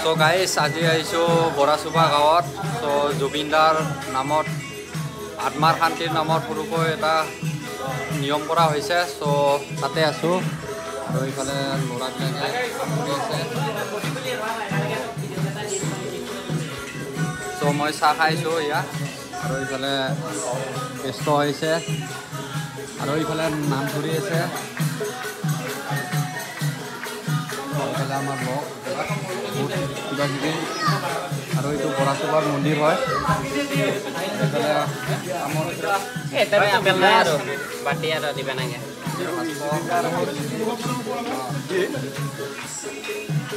চ' গাইছ, আজি আহিছোঁ বৰাচুবা গাঁৱত। চ' জুবিনদাৰ নামত, আত্মাৰ শান্তিৰ নামত সৰুকৈ এটা নিয়ম কৰা হৈছে। চ' তাতে আছোঁ আৰু ইফালে ল'ৰাবিলাকে কাম কৰি আছে। চ' মই চাহ খাইছোঁ ইয়াত আৰু ইফালে ব্যস্ত হৈছে আৰু ইফালে নাম ধৰি আছে। ইফালে আমাৰ লগ বহুত কিবা কিবি আৰু এইটো বৰাচুবাৰ মন্দিৰ হয়।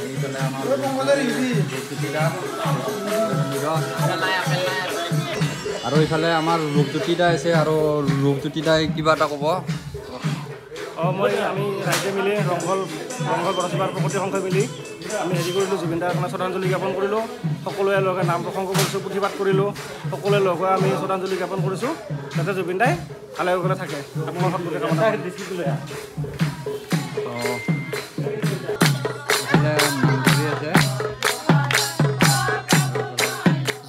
এইফালে আমাৰ আৰু ইফালে আমাৰ ৰূপজ্যোতি দা আছে আৰু ৰূপজ্যোতি দাই কিবা এটা ক'ব। মই আমি ৰাইজে মিলি ৰংঘল ৰংঘল বৰাচুবাৰ প্ৰগতি সংঘই মিলি আমি হেৰি কৰিলোঁ, জুবিনদাৰ কাৰণে শ্ৰদ্ধাঞ্জলি জ্ঞাপন কৰিলোঁ। সকলোৱে লগে নাম প্ৰসংগ কৰিছোঁ, পুথিপাঠ কৰিলোঁ, সকলোৱে লগ হৈ আমি শ্ৰদ্ধাঞ্জলি জ্ঞাপন কৰিছোঁ যাতে জুবিন দাই ভালে কুশলে থাকে। আপোনাৰ সন্মুখে কামনা কৰিছোঁ।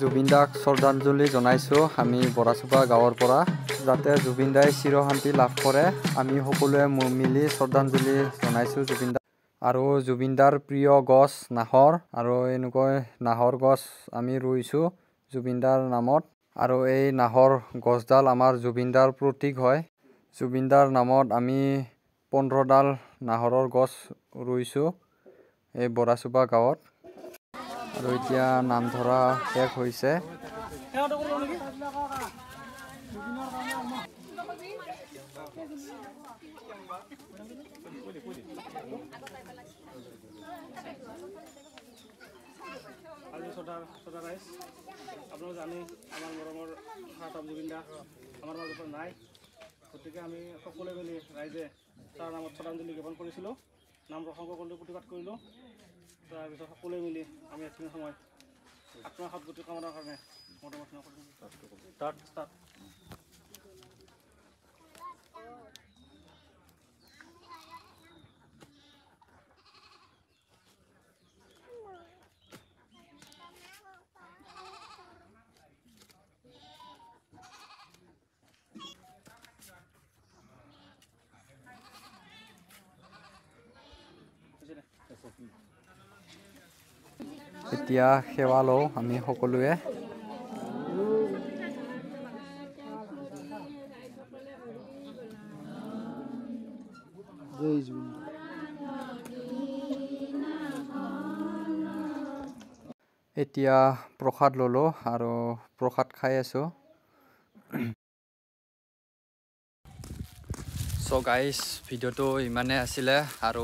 জুবিন দাক শ্ৰদ্ধাঞ্জলি জনাইছোঁ আমি বৰাচুবা গাঁৱৰ পৰা, যাতে জুবিন দাই চিৰশান্তি লাভ কৰে। আমি সকলোৱে মিলি শ্ৰদ্ধাঞ্জলি জনাইছোঁ জুবিন দাক। আৰু জুবিন দাৰ প্ৰিয় গছ নাহৰ, আৰু এনেকৈ নাহৰ গছ আমি ৰুইছোঁ জুবিন দাৰ নামত। আৰু এই নাহৰ গছডাল আমাৰ জুবিন দাৰ প্ৰতীক হয়। জুবিন দাৰ নামত আমি 15ডাল নাহৰৰ গছ ৰুইছোঁ এই বৰাচুবা গাঁৱত। আৰু এতিয়া নাম ধৰা শেষ হৈছে। আজি শ্ৰদ্ধা ৰাইজ, আপোনালোকে জানে আমাৰ মৰমৰ সাতাম জুবিন দা আমাৰ মাজত নাই। গতিকে আমি সকলোৱে মিলি ৰাইজে তাৰ নামত শ্ৰদ্ধাঞ্জলি জ্ঞাপন কৰিছিলোঁ, নাম প্ৰসংগ কৰিলোঁ, প্ৰতিবাদ কৰিলোঁ। তাৰপিছত সকলোৱে মিলি আমি এইখিনি সময় আত্মাৰ সদগতি কামনাৰ কাৰণে মতামত কৰিলোঁ। ষ্টাৰ্ট। এতিয়া সেৱা লওঁ আমি সকলোৱে। এতিয়া প্ৰসাদ ল'লোঁ আৰু প্ৰসাদ খাই আছোঁ। চ' গাইজ, ভিডিঅ'টো ইমানেই আছিলে আৰু